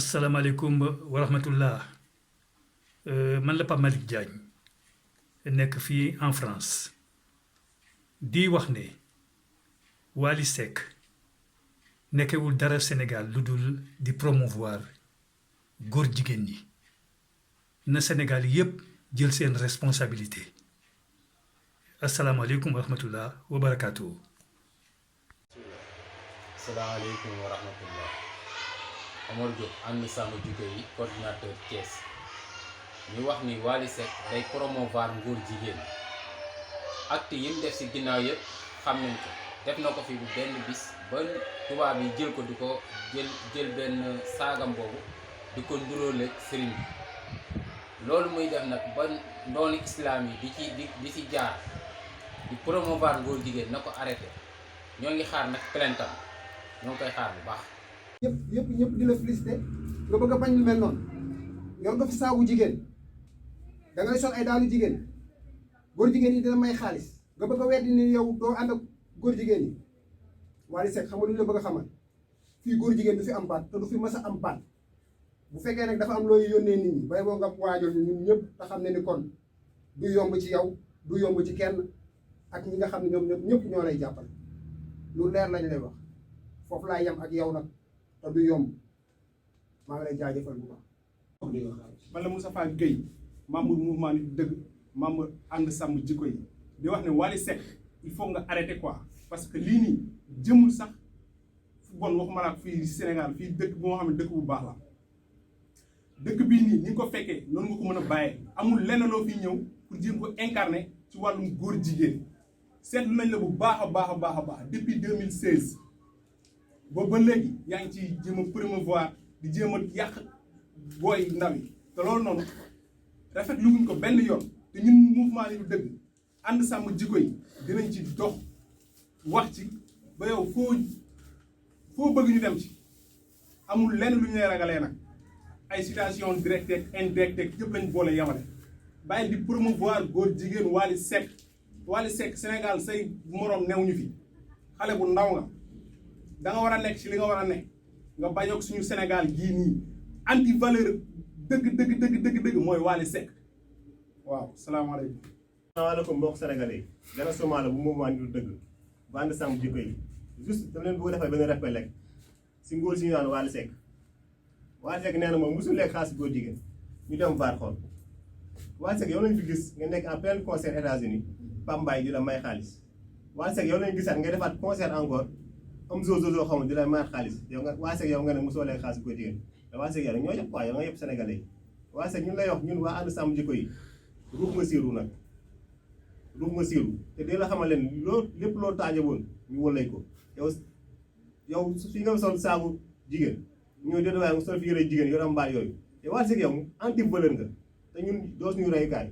asalaamaaleykum wa rahmatullah man la Pape Malick Diagne nekk fii en France di wax ne Wally Seck nekkewul dara Sénégal lu dul di promouvoir góor jigéen ñi na Sénégal yépp jël seen responsabilité asalaamaaleykum wa rahmatullah wa barakaatu. asalaamaaleykum wa rahmatullah. Omar Diop ànd sàmm jikko yi coordinateur Thiès ñu wax ni Wally Seck day promouvoir ngóor jigéen acte yi mu def ci ginnaaw yëpp xam nañ ko def na ko fi bu benn bis ba tubaab yi jël ko di ko jël benn saagam boobu di ko nduróoleeg sëriñ bi loolu muy def nag ba ndooni islam yi di ci jaar di promouvoir ngóor jigéen na ko arrêté ñoo ngi xaar nag plaintam ñoo ngi koy xaar bu baax. ñëpp di la félicité nga bëgg a bañ lu mel noonu yor nga fi saabu jigéen da ngay sol ay daalu jigéen góor jigéen yi dina may xaalis nga bëgg a weddi ni yow doo ànd ak góor jigéen yi. Wally Seck xam nga lu ñu la bëgg a xamal fii góor jigéen du fi am baat te du fi mas a am baat bu fekkee nag dafa am looy yónnee nit ñi bay boo nga waajal ñun ñëpp te xam ne ni kon du yomb ci yow du yomb ci kenn ak ñi nga xam ne ñoom ñëpp ñoo lay jàppale lu leer lañ lay wax foofu laay yem ak yow nag. te du yomb maa ngi lay jaajëfal bu baax. man la Moustapha Gueye membre mouvement Nittu Dëgg membre ànd sàmm jikko yi di wax ne Wally Seck il faut nga arrêter quoi parce que lii nii jëmul sax fu bon waxuma la fii Sénégal fii dëkk bu nga xam ne dëkk bu baax la dëkk bii nii ni nga ko fekkee noonu nga ko mën a bàyyee amul lenn loo fi ñëw pour jéem ko incarner ci wàllum góor jigéen seetlu nañ la bu baax a baax depuis 2016. boobu ba léegi yaa ngi ci jéem a promouvoir di jéem a yàq booy ndaw yi te loolu noonu rafet lu muñ ko benn yoon te ñun mouvement Nittu Dëgg ànd sàmm jikko yi dinañ ci dox wax ci ba yow foo bëgg ñu dem ci amul lenn lu ñu lay ragalee nag ay citation directe ak indirecte ak yëpp lañ boole yamale bàyyi di promouvoir góor jigéen Wally Seck Sénégal say moroom new ñu fi xale bu ndaw nga da nga war a nekk ci li nga war a nekk nga bañook suñu Sénégal gii nii anti valeur dëgg mooy Wally Seck waaw salaamaaleykum. salaamaaleykum mbokk sénégalais dana soma la bu mouvement Nittu Dëgg bu ànd sàmm jikko yi juste dama leen bëgg defal benn rappel rek si ngóor si ñu naan Wally Seck nee na moom mosul lekk xaalis góor jigéen ñu dem vaar xool Wally Seck yow lañu fi gis nga nekk en plein concert États-Unis Pambaay di la may xaalis Wally Seck yow lañu gisaat nga defaat concert encore am zozo xaw ma di la mayaat xaalis yow nga Wally Seck yow nga ne mosoo lekk xaalis góor jigéen te Wally Seck yow ñoo yëpp quoi yow nga yëpp sénégalais yi Wally Seck ñun lay wax ñun waa ànd sàmm jikko yi ruux nga siiru nag ruux nga siiru te di la xamal leen lépp loo taaje woon ñu wëlay ko yow fi nga sol saabu jigéen ñoo déedéet waaye nga sol fi yëre jigéen yor am mbaal yooyu te Wally Seck yow anti valeur nga te ñun doo suñu reyukaay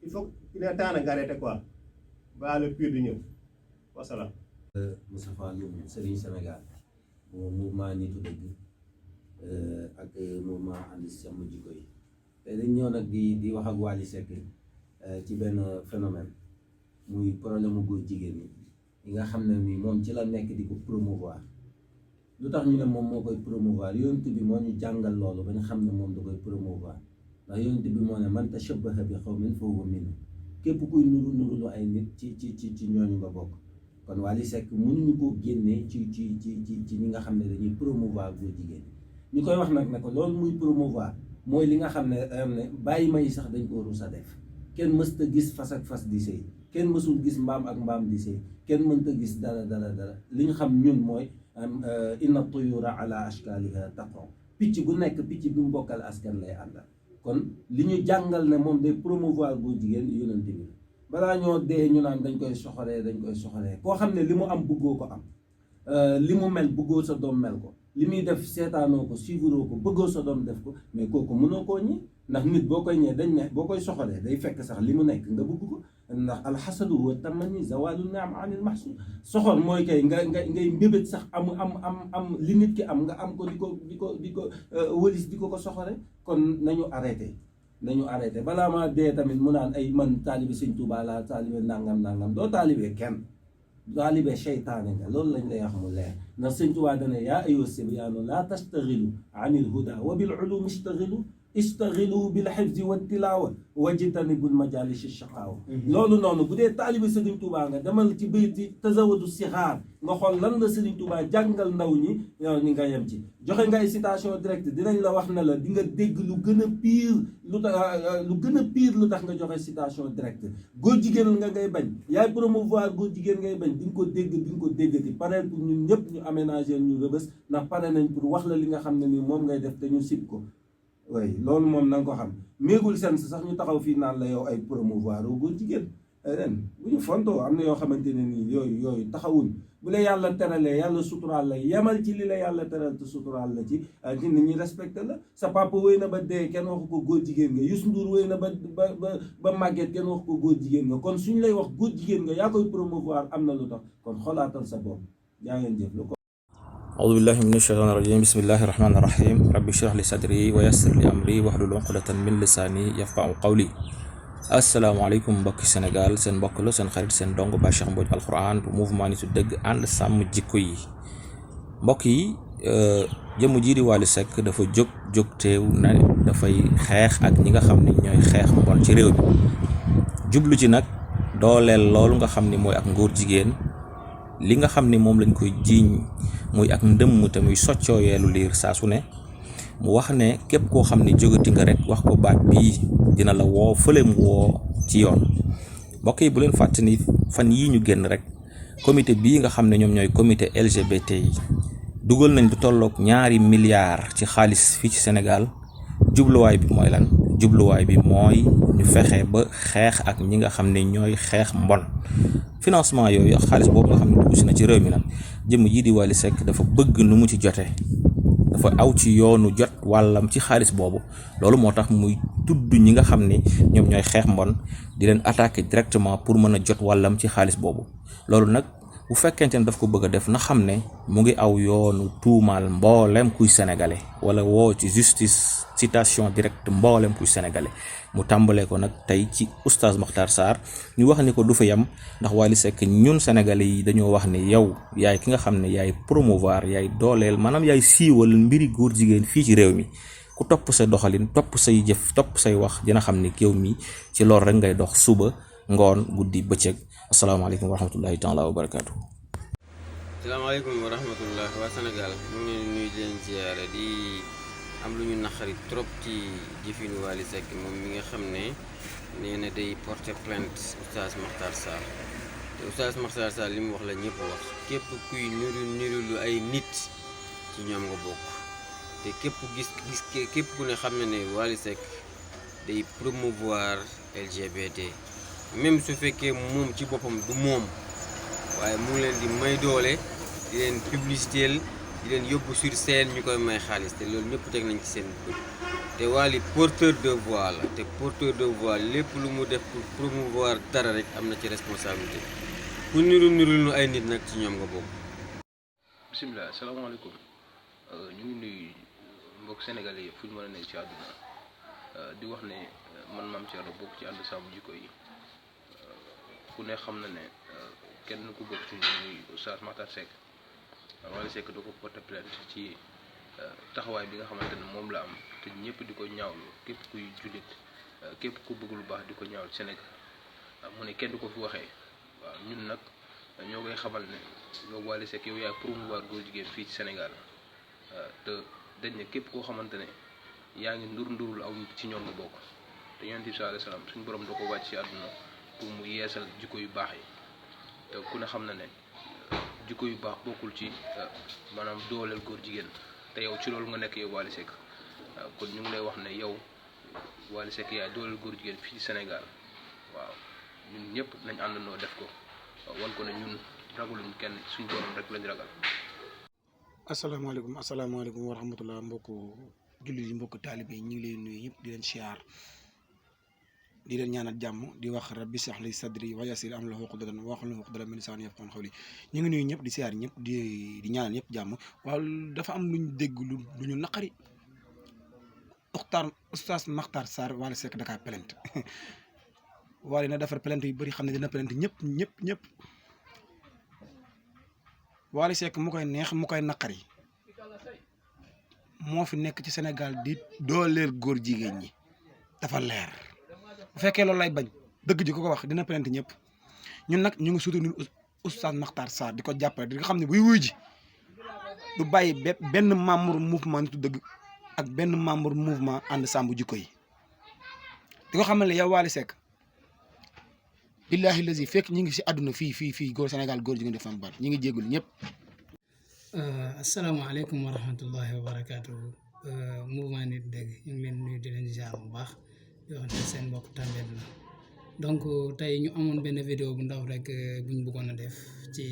il faut il est temps nga arrêté quoi ba le pire di ñëw wasalaam. Moustapha Loum Serigne Sénégal moom mouvement Nittu Dëgg ak mouvement ànd sàmm jikko yi te dañ ñëw nag di wax ak Wally Seck ci benn phénomène muy problème mu góor jigéen ñi yi nga xam ne ni moom ci la nekk di ko promouvoir lu tax ñu ne moom moo koy promouvoir yonent bi moo ñu jàngal loolu ba ñu xam ne moom da koy promouvoir ndax yonent bi moo ne man tashabbaha bi qawmin fa huwa minhum képp kuy nuru lu ay nit ci ñooñu nga bokk. kon Wally Seck mënuñu ko génnee ci ñi nga xam ne dañuy promouvoir góor jigéen ñu koy wax nag ne ko loolu muy promouvoir mooy li nga xam ne bàyyi may sax dañ ko rus a def kenn mësta gis fas ak fas di sëy kenn mësul gis mbaam ak mbaam di sëy kenn mënta gis dara li ñu xam ñun mooy inna tuyura ala ashkaliha taqaw picc bu nekk picc bi mu bokkal askan lay àndal kon li ñu jàngal ne moom day promouvoir góor jigéen yonent bi balaa ñoo dee ñu naan dañ koy soxoree koo xam ne li mu am bëggoo ko am li mu mel bëggoo sa doom mel ko li muy def seetaanoo ko suivroo ko bëggoo sa doom def ko mais kooku mënoo koo ñi ndax nit boo koy ñee dañ ne boo koy soxoree day fekk sax li mu nekk nga bëgg ko ndax alxasadu huwa tamanni zawalu ni'am anil mahsud soxor mooy kay ngay mbébét sax am li nit ki am nga am ko di ko wëlis di ko soxore kon nañu arrêté balaa maa dee tamit mu naan ay man taalibe Sëñ Tuubaa laa taalibe nangam doo taalibe kenn taalibe seytaane nga loolu lañ lay wax mu leer ndax sëñ Tuubaa dana yaa ayyuha sibyaanu laa tastaxilu an il huda wa bil ulum istaxilu bil xifzi wa tilaawa wajtanibul majalis shaqaawa loolu noonu bu dee taalibe Sëriñ Tuubaa nga demal ci bayti tazawadu sixaar nga xool lan la Sëriñ Tuubaa jàngal ndaw ñi yow ñi nga yem ci joxe nga ay citation directe dinañ la wax ne la di nga dégg lu gën a pire lu tax nga joxe citation directe góor jigéen nga ngay bañ yaay promouvoir góor jigéen ngay bañ di nga ko dégg di nga ko déggati pare pour ñun ñëpp ñu aménager ñu Rebeuss ndax pare nañ pour wax la li nga xam ne nii moom ngay def te ñu sib ko oui loolu moom na nga ko xam méegul seen sax ñu taxaw fii naan la yow ay promouvoir o góor jigéen ren bu ñu fontoo am na yoo xamante ne nii yooyu taxawuñ bu la yàlla teralee yàlla suturaal la yemal ci li la yàlla teral te suturaal la ci nit ñi respecté la sa papa wéy na ba dee kenn waxu ko góor jigéen nga Youssou Ndour wéy na ba màgget kenn waxu ko góor jigéen nga kon suñ lay wax góor jigéen nga yaa koy promouvoir am na lu tax kon xolaatal sa bopp yaa ngeen jëf lu ko أعوذ بالله من الشيطان الرجيم بسم الله الرحمن الرحيم رب اشرح لي صدري ويسر لي أمري واحلل عقدة من لساني يفقهوا قولي asalaamaaleykum mbokki Sénégal seen mbokk la seen xarit seen dong Baye Cheikh Mbodj Alquran bu mouvement Nitu Dëgg ànd sàmm jikko yi mbokk yi jëmm jii di Wally Seck dafa jóg teew na dafay xeex ak ñi nga xam ne ñooy xeex mbon ci réew bi jublu ci nag dooleel loolu nga xam ni mooy ak ngóor jigéen li nga xam ni moom lañ koy jiiñ muy ak ndëmm te muy soccoo yeelu liir saa su ne mu wax ne képp koo xam ne jógati nga rek wax ko baat bii dina la woo fële mu woo ci yoon mbokk yi bu leen fàtte ni fan yii ñu génn rek comité bii nga xam ne ñoom ñooy comité LGBT yi dugal nañ lu tolloog 2 milliards ci xaalis fii ci Sénégal jubluwaay bi mooy lan jubluwaay bi mooy ñu fexe ba xeex ak ñi nga xam ne ñooy xeex mbon financement yooyu ak xaalis boobu nga xam ne dugg si na ci réew mi nag jëmm jii di Wally Seck dafa bëgg nu mu ci jote dafa aw ci yoonu jot wàllam ci xaalis boobu loolu moo tax muy tudd ñi nga xam ni ñoom ñooy xeex mbon di leen attaquer directement pour mën a jot wàllam ci xaalis boobu loolu nag bu fekkente ne daf ko bëgg a def na xam ne mu ngi aw yoonu tuumaal mboolem kuy sénégalais wala woo ci justice citation directe mboolem kuy sénégalais mu tàmbalee ko nag tey ci oustaz Makhtar Sarr ñu wax ni ko du fa yem ndax Wally Seck ñun sénégalais yi dañoo wax ni yow yaay ki nga xam ne yaay promouvoir yaay dooleel maanaam yaay siiwal mbiri góor jigéen fii ci réew mi ku topp sa doxalin topp say jëf topp say wax dina xam ni yow mi ci loolu rek ngay dox suba ngoon guddi bëccëg asalaamaaleykum wa rahmatullahi taala wa barakaatu. asalaamaaleykum wa rahmatullah waa Sénégal ñu ngi leen di nuyu di leen ziyaare di am lu ñu naqari trop ci jëfinu Wally Seck moom mi nga xam ne nee na day porter plainte oustaz Makhtar Sarr te oustaz Makhtar Sarr li mu wax la ñëpp wax képp kuy niru lu ay nit ci ñoom nga bokk te képp ku ne xam ne Wally Seck day promouvoir LGBT même su fekkee moom ci boppam du moom waaye mu ngi leen di may doole di leen publicitéel di leen yóbbu sur scène ñu koy may xaalis te loolu ñëpp teg nañ ci seen bët te Wally porteur de voix la te porteur de voix lépp lu mu def pour promouvoir dara rek am na ci responsabilité ku niru nu ay nit nag ci ñoom nga bokk. bisimilah salaamaaleykum ñu ngi nuyu mbokk sénégalais yëpp fu ñu mën a nekk ci àdduna di wax ne man Mame Thierno bokk ci ànd sàmm jikko yi ku ne xam na ne kenn ku bokk ci ñuy Oustaz Makhtar Seck Wally Seck da ko porter plainte ci taxawaay bi nga xamante ne moom la am te ñëpp di ko ñaawlu képp kuy jullit képp ku bëgg lu baax di ko ñaawlu Sénégal mu ne kenn du ko fi waxee waaw ñun nag ñoo koy xamal ne yow Wally Seck yow yaay promouvoir góor jigéen fii ci Sénégal te dañ ne képp koo xamante ne yaa ngi ndurul aw ci ñoom nga bokk te Yonent bi sallallahu alayhi wasallam suñu borom da ko wàcc ci àdduna pour mu yeesal jikko yu baax yi te ku ne xam na ne jikko yu baax bokkul ci maanaam dooleel góor jigéen te yow ci loolu nga nekk yow Wally Seck kon ñu ngi lay wax ne yow Wally Seck yaay dooleel góor jigéen fii ci Sénégal waaw ñun ñëpp nañ àndandoo def ko wan ko ne ñun ragaluñ kenn suñ borom rek lañ ragal. asalaamaaleykum wa rahmatullah mbokku jullit yi mbokku taalibe yi ñu ngi leen nuyu ñëpp di leen siyaar di leen ñaanal jàmm di wax rabbi shrah li sadri wa yassir amri wahlul uqdatan min lisani yafqahu qawli ñu ngi nuyu ñëpp di siyaar ñëpp di ñaanal ñëpp jàmm waaw dafa am luñ dégg lu ñu naqari oustaz Makhtar Sarr Wally Seck da kaa plainte Wally na defar plainte yu bëri xam ne dina plainte ñëpp Wally Seck mu koy neex mu koy naqari moo fi nekk ci Sénégal di dooleel góor jigéen ñi dafa leer bu fekkee loolu lay bañ dëgg ji ko wax dina plainte ñëpp ñun nag ñu ngi soutenir Oustaz Makhtar Sarr di ko jàppale di nga xam ne buy wuy ji du bàyyi benn membre mouvement nitu dëgg ak benn membre mouvement ànd sàmm jikko yi di ko xam ne yow Wally Seck billahi lazi fekk ñi ngi si àdduna fii góor Sénégal góor jigéen dafa am baat ñi ngi jégalu ñëpp. asalaamaaleykum wa rahmatullahi wa barakaatu mouvement nit dëgg ñu ngi leen nuyu di leen ziar bu baax di wax ne seen mbokk Tambet la donc tey ñu amoon benn vidéo bu ndaw rek bu ñu bëggoon a def ci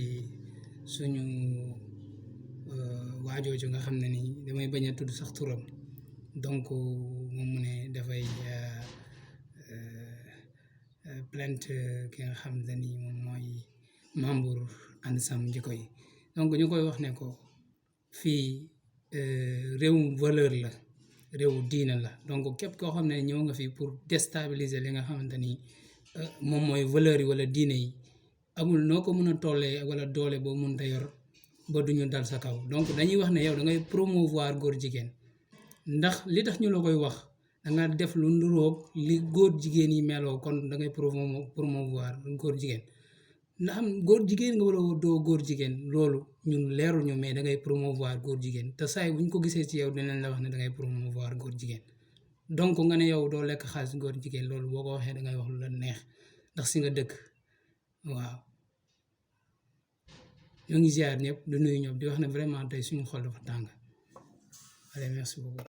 suñu waajooju nga xam ne ni damay bañ a tudd sax turam donc moom mu ne dafay plainte ki nga xam ne ni moom mooy membre ànd sàmm jikko yi donc ñu koy wax ne ko fii réew valeur la réew diina la donc képp koo xam ne ñëw nga fi pour déstabiliser li nga xamante ni moom mooy valeur yi wala diine yi amul noo ko mën a tollee wala doole boo mënta yor ba duñu dal sa kaw donc dañuy wax ne yow da ngay promouvoir góor jigéen ndax li tax ñu la koy wax da nga def lu nduroog li góor jigéen yi meloo kon da ngay promouvoir góor jigéen ndax góor jigéen nga wala doo góor jigéen loolu ñun leerul ñu mais da ngay promouvoir góor jigéen te saay bu ñu ko gisee ci yow dinañ la wax ne da ngay promouvoir góor jigéen donc nga ne yow doo lekk xaalis góor jigéen loolu boo ko waxee da ngay wax lu la neex ndax si nga dëkk waaw ñoo ngi ziar ñëpp du nuyu ñëpp di wax ne vraiment tey suñu xol dafa tàng allez merci beaucoup.